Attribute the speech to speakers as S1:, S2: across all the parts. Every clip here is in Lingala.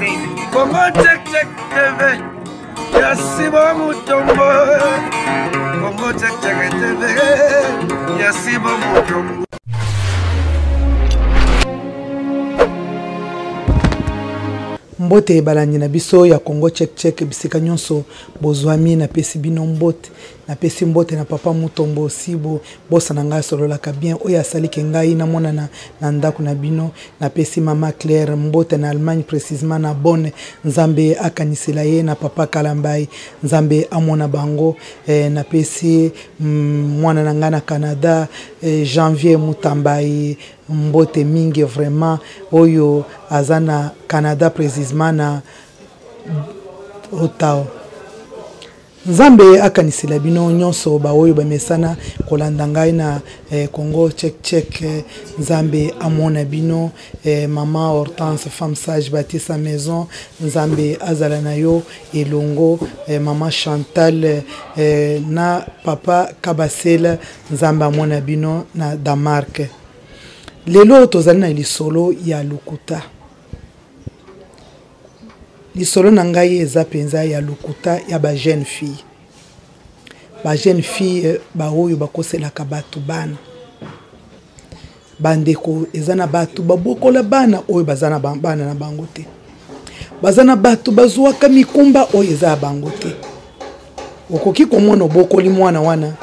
S1: Congo Check Check TV ya Sibo Mutombo Congo Check Check TV ya Sibo Mutombo.
S2: Mbote balandi na biso ya Congo Check Check bisika nyonso bozwami, napesi bino mbote, napesi mbote na papa Mutombo Sibo, bosa na ngai asololaka bien, oyo asaliki ngai namonana na ndako na bino. Napesi mama Claire mbote na Allemagne, précisément na Bonn, Nzambe akanisela ye na papa Kalambai, Nzambe amona bango. Napesi mwana na ngai na Canada, Janvier Mutambai mbote mingi vraiment, oyo aza na Canada précisément na Ottawa. Nzambe akanisela bino nyonso baoyo bamesana kolanda ngai na Congo Check Check. Nzambe amona bino. Mama Hortense, femme sage, bâtit sa maison, Nzambe azala na yo elongo. Mama Chantal na papa Kabasel, Nzambe amona bino na Danemark. Lelo tozali na lisolo ya lokuta. Lisolo na ngai eza mpenza ya lokuta ya ba jeune fille. Ba jeune fille baoyo bakoselaka bato bana. Bandeko, eza na bato babokola bana oyo baza na bana na bango te. Baza na bato bazwaka mikumba oyo eza ya bango te. Okoki komona obokoli mwana wana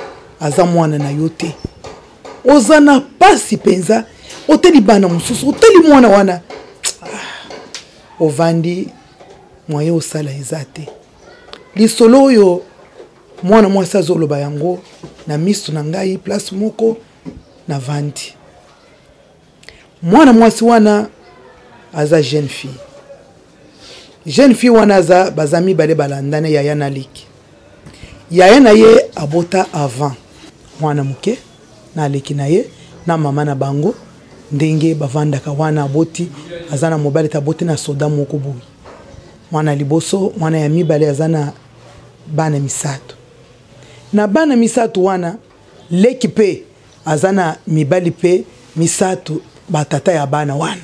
S2: aza mwana na yo te. Oza na pasi mpenza, oteli bana mosusu, oteli mwana wana. Ovandi moyen osala eza te. Lisolo oyo mwana mwasi azoloba yango na miso na ngai, place moko navandi. Mwana mwasi wana aza jeune fille. Jeune fille wana aza, baza mibale balandana, yaya na leki. Yaya na ye abota avant mwana moke na leki na ye na mama na bango, ndenge bavandaka wana. Aboti, aza na mobali te, aboti na soda moko boye. Mwana liboso, mwana ya mibale aza na bana misato. Na bana misato wana, leki pe aza na mibali pe misato, batata ya bana wana.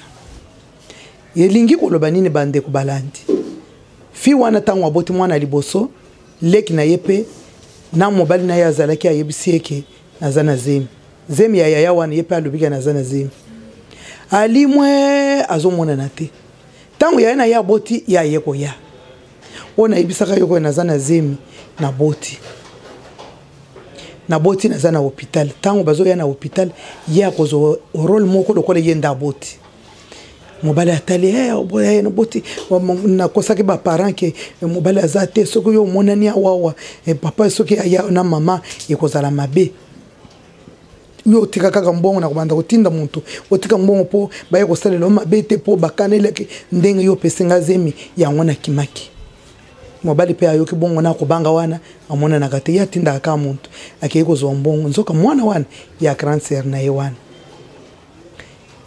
S2: Elingi koloba nini bandeko balandi? Fi wana ntango aboti mwana liboso, leki na ye pe na mobali na ye azalaki ayebisi ye ke naza na zemi. Zemi ya yaya wana, ye pe alobiki naza na zemi. Alimwe azomonana te. Ntango yaya na ye aboti, ye aye koya. Oyo nayebisaka yo koyo naza na zemi, naboti. Naboti naza na hôpital. Ntango bazoya na hôpital, ye akozwa rôle moko lokola ye nde aboti. Mobali atali, oboya ye, naboti. Nakosaki ba parents ke mobali aza te, soki yo omonani awawa, papa soki aya na mama ekozala mabe. Yo otika kaka mbongo na kobanda kotinda moto, otika mbongo mpo baye kosalela yo mabe te, mpo bakanelaki ndenge yo opesi nga zemi yango nakimaki. Mobali mpe ayoki bongo na kobanga wana, amonanaka te, ye atindaka kaka moto akei kozwa mbongo. Nzoka mwana wana ya grande sœur na ye wana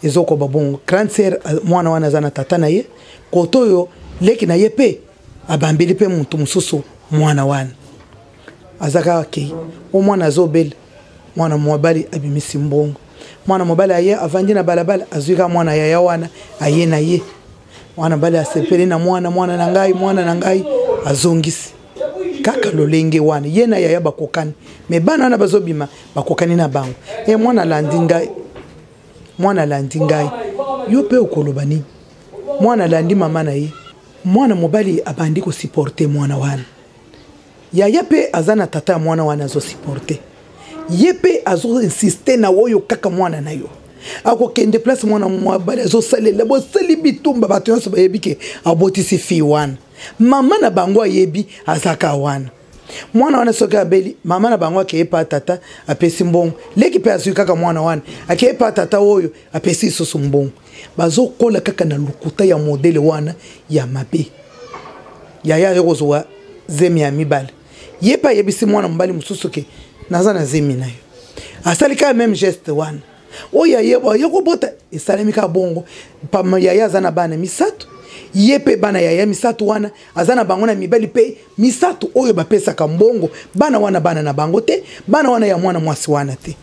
S2: ezokoba bongo. Grande sœur, mwana wana aza na tata na ye, koto oyo leki na ye mpe abambeli mpe moto mosusu mwana wana aza kaka akei. O mwana azobela, mwana mobali abimisi mbongo. Mwana mobali aye avandi na balabala, azwi kaka mwana yaya wana aye na ye. Mwana mobali asepeli na mwana, mwana na ngai, mwana na ngai, azongisi kaka lolenge wana. Ye na yaya bakokani, me bana wana bazobima bakokani na bango. E mwana alandi ngai, mwana alandi ngai, yo mpe okoloba nini? Mwana alandi mama na ye. Mwana mobali abandi kosupporte mwana wana. Yaya mpe aza na tata ya mwana wana azosupporte ye mpe azoinsiste na oyo kaka mwana na yo akokende place mwana mobali azosalela. Bosali bitumba, bato nyonso bayebi ke abotisi fille wana. Mama na bango ayebi azaka wana. Mwana wana soki abeli, mama na bango akeye pa tata apesi mbongo. Leki mpe azwi kaka mwana wana akeye pa tata oyo apesi lisusu mbongo. Bazokola kaka na lokuta ya modele wana ya mabe. Yaya aye kozwa zemi ya mibale, ye mpe ayebisi mwana mobali mosusu ke naza na zemi na yo. Asali kaka même geste wana oyo aye kobota, esalemi kaka bongo. Pama yaya aza na bana misato, ye mpe bana yaya misato wana aza na bango na mibali mpe misato oyo bapesaka mbongo. Bana wana bana na bango te, bana wana ya mwana mwasi wana te.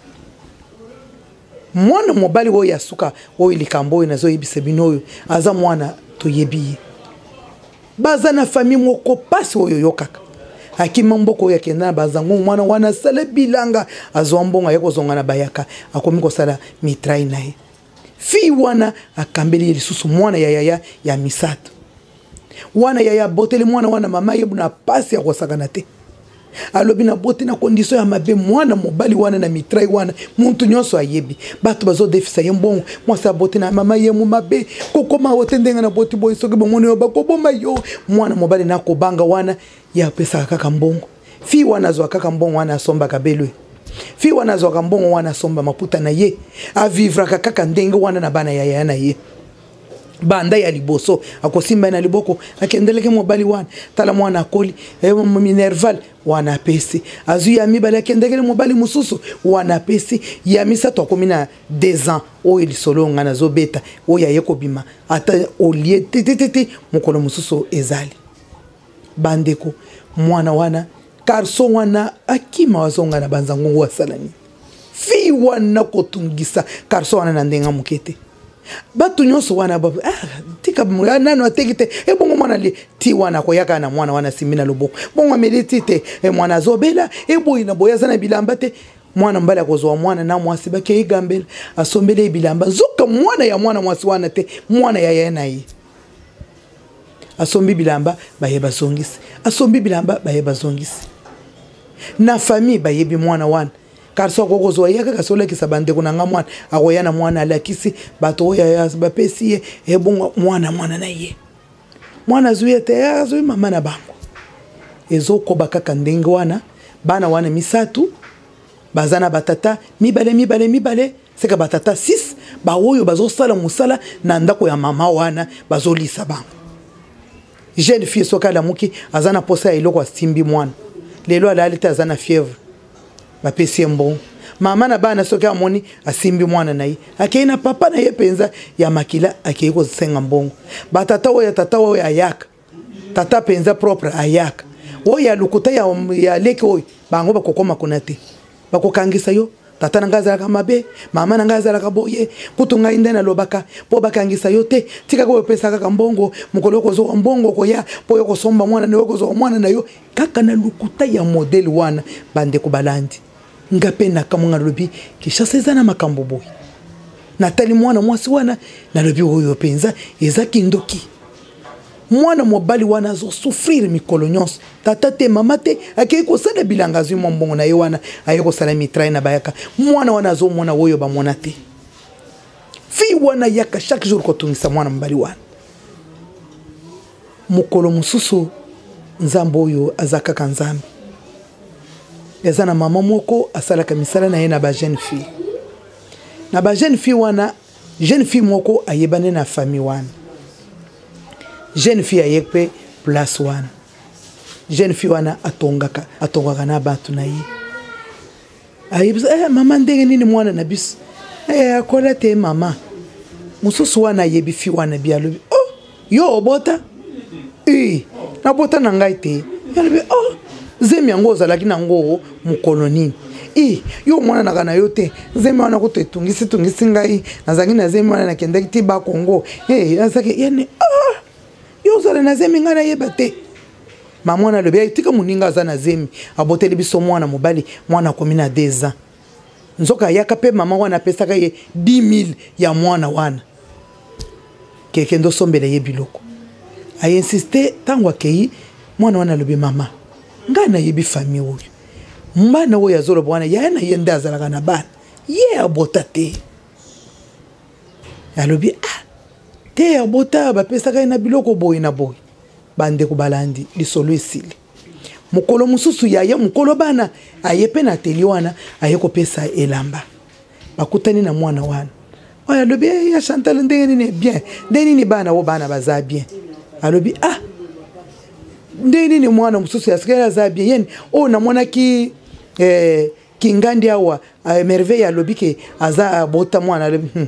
S2: Mwana mobali oyo ya suka oyo likambo oyo nazoyebisa bino oyo aza mwana toyebi ye. Baza na famille moko pasi oyo oyokaka. Akima mboka oyo akenda na bazango mwana wana asala bilanga azwa mbongo aye kozonga na bayaka akomi kosala mitrai na ye. Fille wana akambeli ye lisusu mwana ya yaya ya misato. Wana yaya aboteli mwana wana mama ye na pasi ya kosakana te. Alobi na boti na condition ya mabe mwana mobali wana na mitrai wana muntu nyonso ayebi bato bazodefisa ye mbongo mwasi aboti na mama ye mu mabe kokoma ote ndenge na boti boye soki bomoni yo bakoboma yo mwana mobali na kobanga wana ye apesaka kaka mbongo fi wana azwa kaka mbongo wana asombaka belwe fi wana azwaka mbongo wana asomba maputa na ye avivraka kaka ndenge wana na bana ya yaya na ye banda ya liboso akosimba ye na liboko akendeleke mobali wana tala mwana akoli eh, minerval wana apesi azwi ya mibale akendekele mobali mosusu wana apesi ya misato akomi na 2 ans oyo lisolo ngai nazobeta oyo aye kobima ata olie tetetete mokolo mosusu ezali bandeko mwana wana garçon wana akima azonga na banzangongo asala nini fille wana kotungisa garçon wana na ndenge moke te bato nyonso wana ah, tika ah, nano ateki te ebongo mwana li ti wana akoyaka na mwana wana asimbi na loboko bongo ameli ti te e mwana azobela eboyi na boye aza na bilamba te mwana mobali akozwa mwana na mwasi bakei gambela asombeli ye bilamba nzoka mwana ya mwana mwasi wana te mwana ya yaya na ye asombi bilamba baye bazongisi asombi bilamba baye bazongisi na famille bayebi mwana wana garso akoki kozwa ye kaka solakisa bandeko na nga mwana akoya na mwana alakisi bato oyo bapesi ye ebongo mwana mwana na ye mwana azwi ye te azwi mama na bango ezokoba kaka ndenge wana bana wana misato baza na batata mibale mibale mibale seka batata 6 baoyo bazosala mosala na ndako ya mama wana bazolisa bango jeune fille soki alamuki aza na posa ya eloko asimbi mwana lelo alali te aza na fièvre bapesi ye mbongo mama na bana soki amoni asimbi mwana na ye akei na papa na ye mpenza ya makila akei kosenga mbongo batata oyo tata oyo ayaka tata mpenza propre ayaka oyo ya lokuta ya, ya leki oyo bango bakokoma kuna te bakokangisa yo tata na ngai azalaka mabe mama na ngai azalaka boye kutu ngai nde nalobaka mpo bakangisa yo te tika koyo opesa kaka mbongo mokolo okozwa mbongo okoya mpo yo kosomba mwana na yo okozwa mwana na yo kaka na lokuta ya modele wana bandeko balandi nga mpe nakamwa nga nalobi kinshasa eza na makambo boye natali mwana mwasi wana nalobi oyo mpenza eza kindoki mwana mobali wana azosouffrir mikolo nyonso tata te mama te akei kosala bilanga azwi mwa mbongo na ye wana aye kosala mitrai na bayaka mwana wana azomona oyo bamona te fille wana ayaka chaque jour kotungisa mwana mobali wana mokolo mosusu nzambe oyo aza kaka nzambe eza na mama moko asalaka misala na ye na ba jeune fille na ba jeune fille wana jeune fille moko ayebani na famille wana jeune fille aye mpe place wana jeune fille wana atongaka atongaka na bato na ye ayebisa eh, mama ndenge nini mwana na biso eh, akola te mama mosusu wana ayebi fi wana bi alobi oh yo obota e nabota na ngai te alobi oh zemi yango ozalaki na yango mokolo nini e yo omonanaka na yo te zemi wana kutu etungisi tungisi ngai nazalaki na zemi wana nakendaki ti bakongo e nazalaki yani ah yo ozala na zemi ngai nayeba te mama wana alobi tika moninga aza na zemi aboteli biso mwana mobali mwana akomi na 2 ans nzoka ayaka mpe mama wana apesaka ye 10 000 ya mwana wana keke nde osombela ye biloko ainsiste ntango akei mwana wana alobi mama ngai nayebi famille oyo mbana oyo azoloba wana yaya na ye nde azalaka na bana ye abota te alobi ah te abota bapesaka ye na biloko boye na boye bandeko balandi lisolo esili mokolo mosusu yaya mokolo bana aye mpe na atelier wana aye kopesa elamba bakutani na mwana wana oyo alobi eh, ya chantal ndenge nini bien ndenge nini bana oyo bana baza bien alobi ah ndenge nini mwana mosusu ya sikali aza bien yeni oyo namonaki eh, kingandi awa eh, merveille alobi ke aza abota mwana alobi hmm.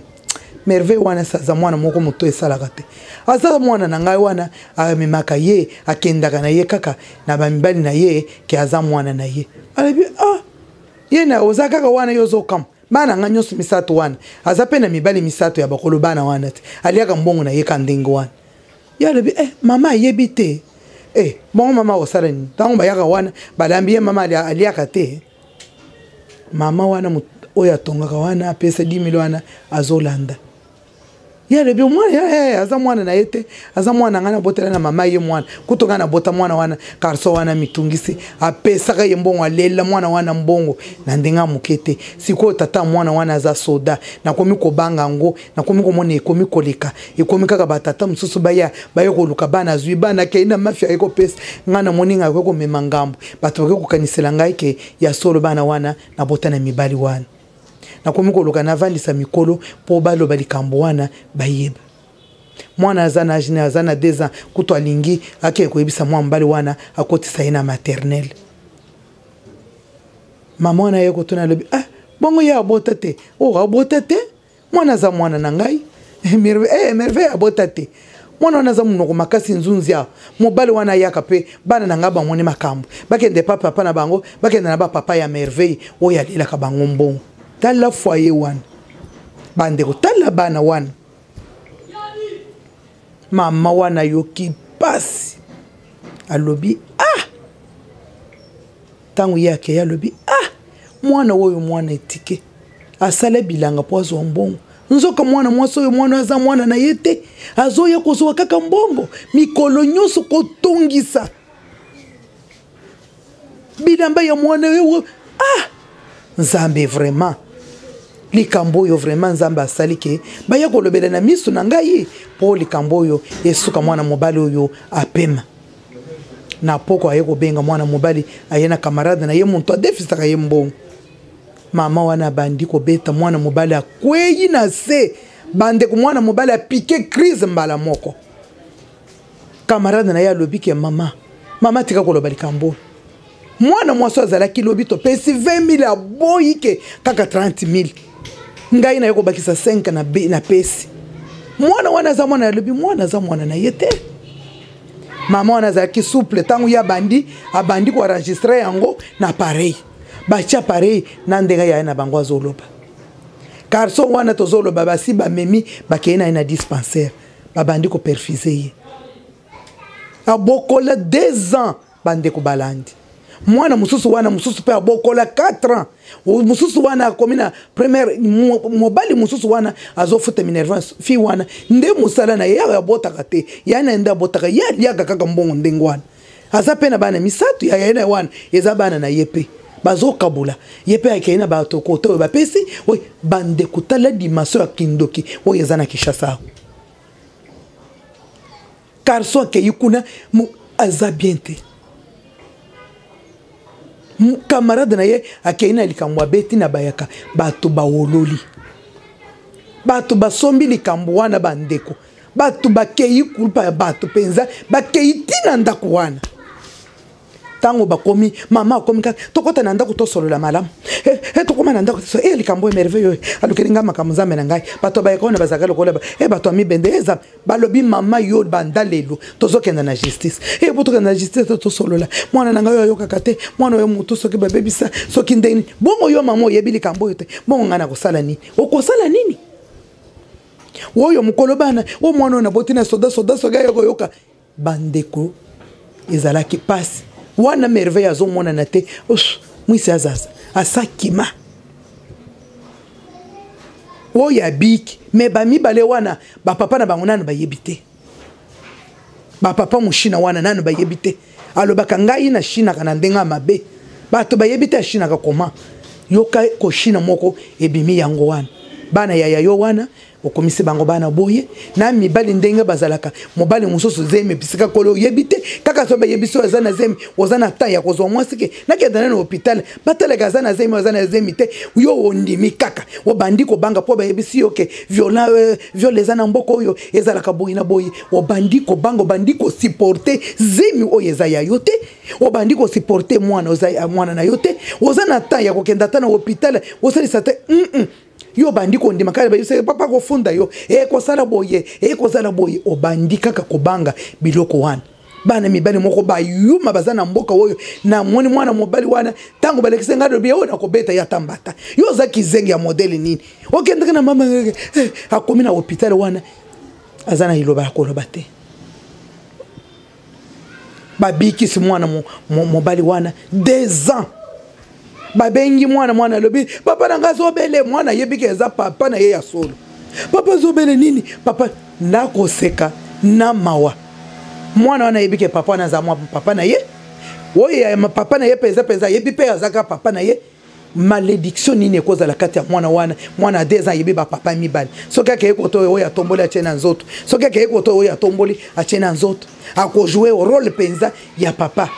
S2: merveille wana aza mwana moko moto esalaka te aza mwana na ngai wana amemaka ye akendaka na ye kaka na bamibali na ye ke aza mwana na ye alobi ah ye na oza kaka wana yo ozokamwa bana ngai nyonso misato wana aza mpe na mibali misato ya bakolo bana wana te aliaka mbongo na ye ka ndenge wana Ye alobi eh, mama ayebi te. Eh, bongo mama akosala nini? Ntango bayaka wana balambi ye, mama aliaka te. Mama wana oyo atongaka wana apesa 10 000 wana azolanda. Ye alobi mwana eh, aza mwana na ye te, aza mwana ngai nabotela na mama ye mwana kutu ngai nabota mwana wana garçon wana mitungisi apesaka ye mbongo, alela mwana wana mbongo na ndenge ya moke te. Sikoyo tata mwana wana aza soda, nakomi kobanga yango, nakomi komona ekomi koleka, ekomi kaka batata mosusu baya baye koluka bana, azwi bana akei na mafia aye kopesa ngai, namoni ngai akoki komema ngambo, bato bakoki kokanisela ngai ke ya solo bana wana nabota na mibali wana. Nakomi koluka navandisa mikolo mpo baloba likambo wana bayeba. Mwana aza na age, aza na 2 ans, kutu alingi akeye koyebisa mwa mobali wana akotisa ye na maternelle. Mama wana aye kotuna, alobi ah, bongo ye abota te? Oh, abota te, mwana aza mwana na ngai. Merveille, eh, Merveille abota te, mwana wana aza monoko makasi nzunzi awa. Mobali wana ayaka mpe bana na ngai bamoni makambo, bakende pa papa na bango, bakende na bapapa ya Merveille oyo alelaka bango mbongo. Tala foyer wana bandeko, tala bana wana. Mama wana ayoki pasi, alobi ah, ntango ye akei alobi ah, mwana oyo mwana etike asala bilanga mpo azwa mbongo, nzoka mwana mwasi oyo mwana aza mwana na ye te, azoya kozwa kaka mbongo mikolo nyonso, kotongisa bilamba ya mwana oyo. Ah, Nzambe, vraiment likambo oyo vraiment Nzambe asali ke baya kolobela na miso na ngai mpo likambo oyo esuka, mwana mobali oyo apema. Na poko aye kobenga mwana mobali, aye na camarade na ye moto adefisaka ye mbongo. Mama wana abandi kobeta mwana mobali, akweyi na se. Bandeko, mwana mobali apike crise mbala moko. Camarade na ye alobi ke mama, mama tika koloba likambo. Mwana mwasi azalaki lobi topesi 20 000 aboyi ke kaka 30 000, ngai naye kobakisa 5 na, na pesi. Mwana wana aza mwana, alobi mwana aza mwana na ye te. Mama wana azalaki souple, ntango ye abandi koenregistre yango na appareil, batia appareil na ndenge yaye na bango azoloba. Garçon wana tozoloba basi bamemi bakei na ye na dispensaire, babandi koperfuse ye, abokola 2 ans. Bandeko balandi, mwana mosusu wana mosusu mpe abokola 4 ans, mosusu wana akomi na première. Mobali mosusu wana azofuta minerval fille wana nde mosala na ye, abotaka te, ya na ye nde abotaka, ye aliaka kaka mbongo ndenge wana. Aza mpe na bana misato ya ye na wana, eza bana na ye mpe bazokabula ye mpe akei na bato kote oyo bapesi oyo. Bandeko, tala dimension ya kindoki oyo eza na Kinshasa. Garçon akei kuna aza bien te, camarade na ye akei na likambo abeti na bayaka, bato bawololi, bato basombi likambo wana. Bandeko, bato bakei kulpa ya bato mpenza, bakei ntina ndako wana. Ntango bakomi, mama akomi kaka, tokɔta na ndako tosolola malamu. Eh, eh, tokóma na ndako eh, likambo oyo Merveille oyo alukeli ngai makambo, Nzambe na ngai. Bato bayaka wana bazalaka lokola eh, bato ya mibende eza. Balobi mama yo banda lelo tozokenda na justice. Eh, po tokenda na justice tosolola, mwana na ngai oyo ayokaka te, mwana oyo motu soki babebisa soki ndenge nini. Bongo yo mama oyebi likambo oyo te, bongo ngai nakosala nini? Okosala nini? Oyo mokolo bana o mwana oyo naboti na soda soda soki ayokoyoka. Bandeko, ezalaki pasi wana. Merveille azomonana te, mwisi azaza asakima oyo abiki me bamibale wana bapapa na bango nanu bayebi te. Bapapa moshina wana nanu bayebi te. Alobaka ngai na shinaka na ndenge ya mabe, bato bayebi te ashinaka koma yoka koshina moko ebimi yango wana. Bana ya yayo wana okomisi bango bana boye na mibali ndenge bazalaka. Mobali mosusu zemi bisika kolo oyebi te, kaka so bayebi so aza na zemi, oza na temps ya kozwa mwasi ke nakenda nano hôpital batalaka aza na zemi, aza na zemi te. Yo ondimi kaka, obandi kobanga mpo bayebisi yo ke viola, viol eza na mboka oyo ezalaka boye na boye. Obandi kobanga, obandi kosupporte zemi oyo eza ya yo te, obandi kosupporte mwana oza mwana na yo te, oza na temps ya kokenda ata na hôpital osalisa te. Yo obandi kondima kaka bayebisaki papa kofunda yo, ekosala boye, ekozala boye, obandi kaka kobanga biloko wana. Bana mibali moko bayuma baza na mboka oyo. Namoni mwana mobali wana ntango balekisi ngai, lobi oyo nakobeta ye ata mbata. Yo oza kizengi ya modele nini? Okendeke na mama akomi na hôpital wana, aza na liloba ya koloba te. Babikisi mwana mobali wana 2 ans. Babengi mwana, mwana alobi papa na ngai azobele. Mwana ayebi ke eza papa na ye ya solo. Papa azobele nini? Papa nakoseka na mawa. Mwana wana ayebi ke papa wana aza mwa papa na ye. Oyo ya papa na ye mpenza mpenza ayebi mpe azaka papa na ye. Malédiction nini ekozala kati ya mwana wana? Mwana 2 ans ayebi bapapa mibale. Soki akei koto oyo atomboli atie na nzoto, soki akei koto oyo atomboli atie na nzoto, akojoue role mpenza ya papa.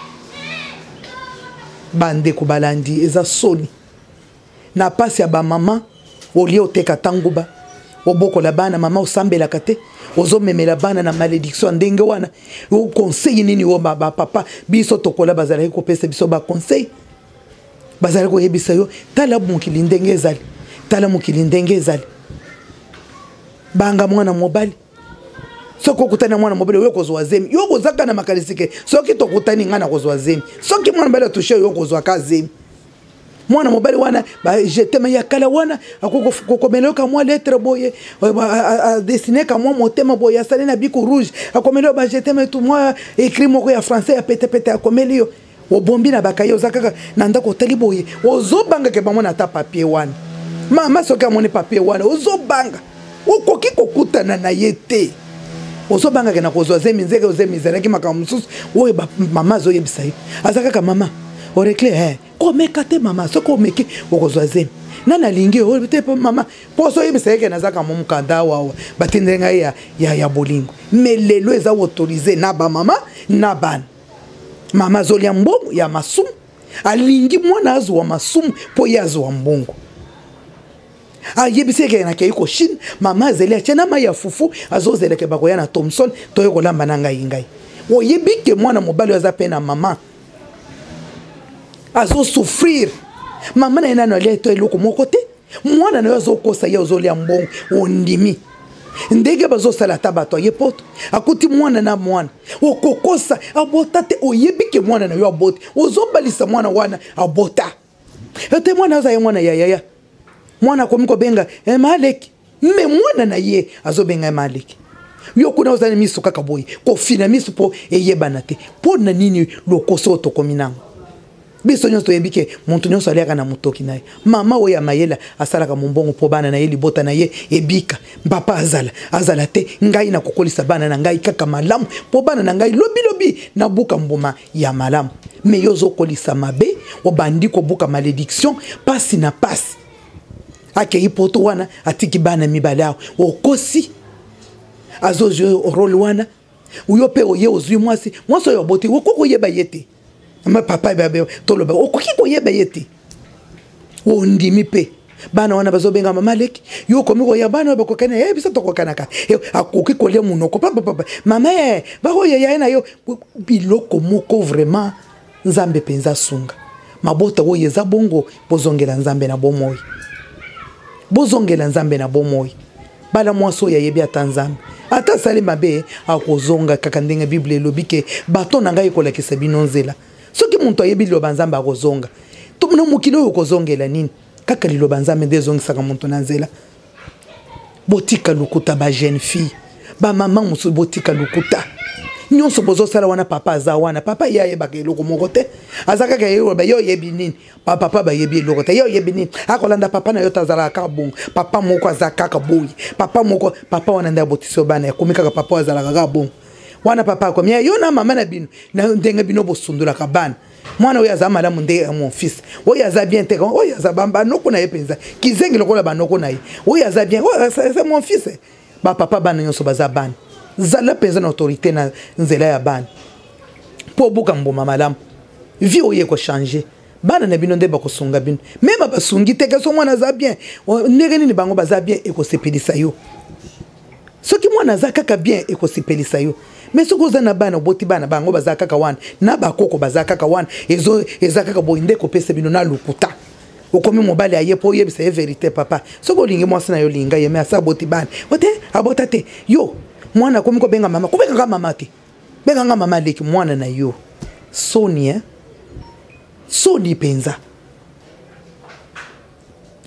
S2: Bandeko balandi, eza soni na pasi ya bamama. Olie oteka tanguba, obokola bana, mama osambelaka te, ozomemela bana na malédiction ya ndenge wana. Oconseil nini oyo bapapa biso tokola bazalaki kopesa biso? Baconseil bazali koyebisa yo, tala mokili ndenge ezali, tala mokili ndenge ezali, banga mwana mobali. Soki okutani na mwana mobali oyo kozwa zemi, yo kozaka na makanisi ke soki tokutani ngai nakozwa zemi. Soki mwana mobali atushe yo, kozwa ka zemi. Mwana mobali wana bajeteme ya kala wana akokomela yo ka mwa lettre boye, adessine ka mwa motema boye, asali na bic rouge, akomeli yo bajeteme tu mwa écrit moko ya français ya petepete, akomeli yo, obombi na bakaye. Oza kaka na ndako, otali boye, ozobangaka bamona ata papier wana. Mama soki amoni papier wana, ozobanga, okoki kokutana na ye te, ozobangaka na kozwa zemi. Nzeke ozemi ezalaki makambo mosusu oyo mama azoyebisa ye. Aza kaka mama orekle eh, komeka te mama, soki omeki okozwa zemi. Nani alingi oyo te mama? Mpo ozoyebisa ye ke nazaka mo mokanda awawa batindeli ngai ya bolingo. Mais lelo eza autorise na bamama na bana. Mama azolia mbongo ya masumu, alingi mwana azwa masumu mpo ye azwa mbongo. Ayebisi eke nakei kochine. Mama azeli, atie na mai ya fufu, azozeleke bakoya na Thomson, toye kolamba na ngai. Ngai oyebi ke mwana mobali oyo aza mpe na mama azosouffrir. Mama na ye nano alia to eloko moko te. Mwana na yo azokosa ye, ozolia mbongo, ondimi ndenge bazosala. Ata bato aye poto, akuti mwana na mwana, okokosa abota te. Oyebi ke mwana na yo aboti, ozobalisa mwana wana abota ete mwana aza ye mwana ya yaya. Mwana akomi kobenga eh, maleki. Me mwana na ye azobenga ye maleki. Yo kuna ozali miso kaka boye, kofina miso mpo eyebana te. Mpo na nini lokoso oyo tokomi nango? Biso nyonso toyebi ke moto nyonso aliaka na motoki na ye. Mama oyo ya mayele asalaka mombongo mpo bana na ye, libota na ye ebika. Papa azala azala te, ngai nakokolisa bana na ngai kaka malamu mpo bana na ngai lobilobi nabuka mbuma ya malamu. Me yo ozokolisa mabe, obandi kobuka malédiction, pasi na pasi. Akei poto wana, atiki bana mibale awa, okosi azozwi role wana. Yo mpe oye ozwi mwasi, mwasi oyo oboti, okoki koyeba ye te. Ma papa toloba, okoki koyeba ye te, ondimi mpe bana wana bazobenga mama leki. Yo okomi koya, bana oyo bakokana ye, biso tokokanaka. Akoki kolia monoko papapapa, mama e bakoyeya ye na yo biloko moko. Vraiment, Nzambe mpenza asunga mabota oyo eza bongo. Bozongela Nzambe na bomoi, bozongela Nzambe na bomoi. Bala mwasi oyo ayebi ata Nzambe. Ata asali mabe, akozonga kaka ndenge Bible elobi ke bato na ngai ekolakisa bino nzela. Soki moto ayebi liloba Nzambe, akozonga. Na mokili oyo okozongela nini? Kaka liloba Nzambe nde ezongisaka moto na nzela. Botika lokuta, ba jeune fille, bamama mosusu, botika lokuta nyonso bozosala wana. Papa aza wana, papa ye ayebaka eloko moko te, aza kaka ye. Yo oyebi nini? Bapapa bayebi eloko te. Ye oyebi nini? Akolanda papa na yo te, azalaka kaka bongo. Papa moko aza kaka boye, papa moko, papa wana nde abotisi yo bana, ekomi kaka papa oyo azalaka kaka bongo wana. Papa akomi yo na mama na bino na ndenge bino bosundolaka bana. Mwana oyo aza malamu nde mon fils, oyo aza bien te, oyo aza banoko na ye mpenza kizengi lokola banoko na ye. Oyo aza bien, oyo c'est mon fils. Bapapa, bana nyonso baza bana. Zala mpenza na autorité na nzela ya bana mpo obuka mbuma malamu. Vie oyo ekochange, bana na bino nde bakosunga bino. Meme basungi te, so mwana aza bien, ndenge nini bango baza bien, ekosepelisa yo. Soki mwana aza kaka bien, ekosepelisa yo. Mais soki oza na bana, oboti bana, bango baza kaka wana na bakoko, baza kaka wana, eza kaka boye nde ekopesa bino na lokuta. Okomi mobali aye mpo oyebisa ye vérité. Papa, soki olingi mwasi na yo, olinga ye. Me asa aboti bana ote, abota te. Yo mwana akomi kobenga mama, kobengaka mama te, benganga mama aleki mwana na yo. Soni, eh? Soni mpenza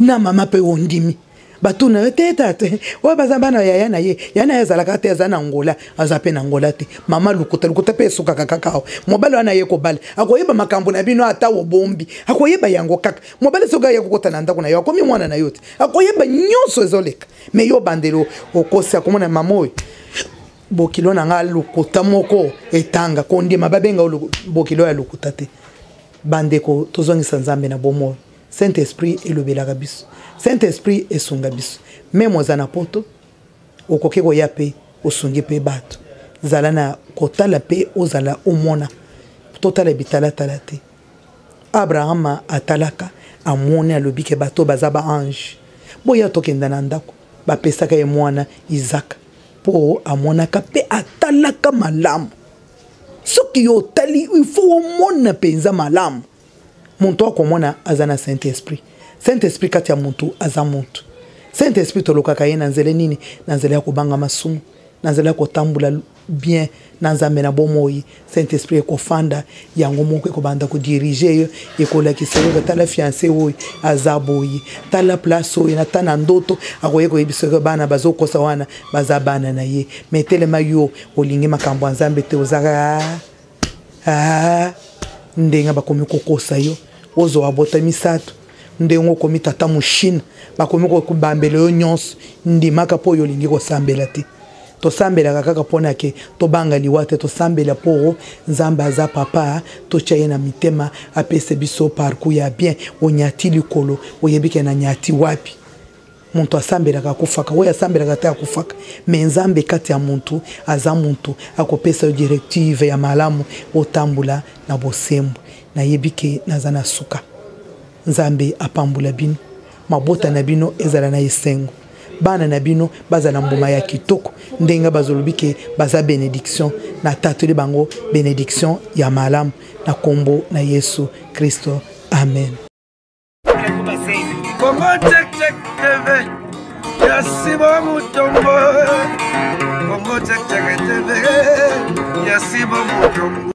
S2: na mama mpe ondimi. Batuna yo te tata, oyo baza bana yaya na ye, yaya na ye azalaka te, aza na Angola, aza mpe na Angola te. Mama lukuta lukuta mpe esukaka kaka awa. Mobali wana ye kobala akoyeba makambo na bino, ata obombi akoyeba yango kaka. Mobali soki aye kokota na ndako na yo, akomi mwana na yo te, akoyeba nyonso ezoleka. Me yo bandelo okosi, akomona mama oyo bokilo na nga lokuta moko etanga kondima babenga bokilo ya lokuta te. Bandeko, tozongisa Nzambe na bomoi. Saint Esprit elobelaka biso, Saint Esprit esunga biso. Meme oza na poto, okoki koya mpe osungi mpe bato. Zala na kotala mpe ozala omona, totala bitalatala te. Abraham atalaka, amoni, alobi ke bato baza ba ange, boya tokenda na ndako. Bapesaka ye mwana Isaac mpo amonaka mpe atalaka malamu. Soki yo otali, il faut omona mpenza malamu. Moto akomona aza na Saint Esprit. Saint Esprit kati ya motu aza motu. Saint Esprit tolokaka ye na nzela nini? Na nzela ya kobanga masumu, na nzela ya kotambola bien na Nzambe na bomoi. Saint Esprit ekofanda yango moko, ekobanda kodirige yo, ekolakisa yo, tala fiancé oyo aza boye, tala place oyo, ata na ndoto akoye koyebisa yo bana bazokosa wana baza bana na ye. Me telema, yo olingi makambo ya Nzambe te, ozaka ndenge bakomi kokosa yo, ozwa bota misato, ndenge okomi tata moshine, bakomi kobambela yo nyonso. Ndimaka mpo oyo olingi kosambela te. Tosambelaka kaka mpona ke tobanga liwa te, tosambela mpo Nzambe aza papa, totya ye na mitema, apesa biso parcours ya bien. Onyati likolo, oyebi ke na nyati wapi. Moto asambelaka akufaka, oyo asambelaka te akufaka. Me Nzambe kati ya motu aza motu, akopesa yo directive ya malamu, otambola na bosembo. Nayebi ke naza na suka. Nzambe apambola bino, mabota na bino ezala na esengo, bana na bino bazala mbuma ya kitoko, ndenge bazolobi ke baza benediction. Natatoli bango benediction ya malamu na kombo na Yesu Kristo, amen.
S1: Congo Check Check TV ya Simon Mutombo. Congo Check Check TV ya Simon Mutombo.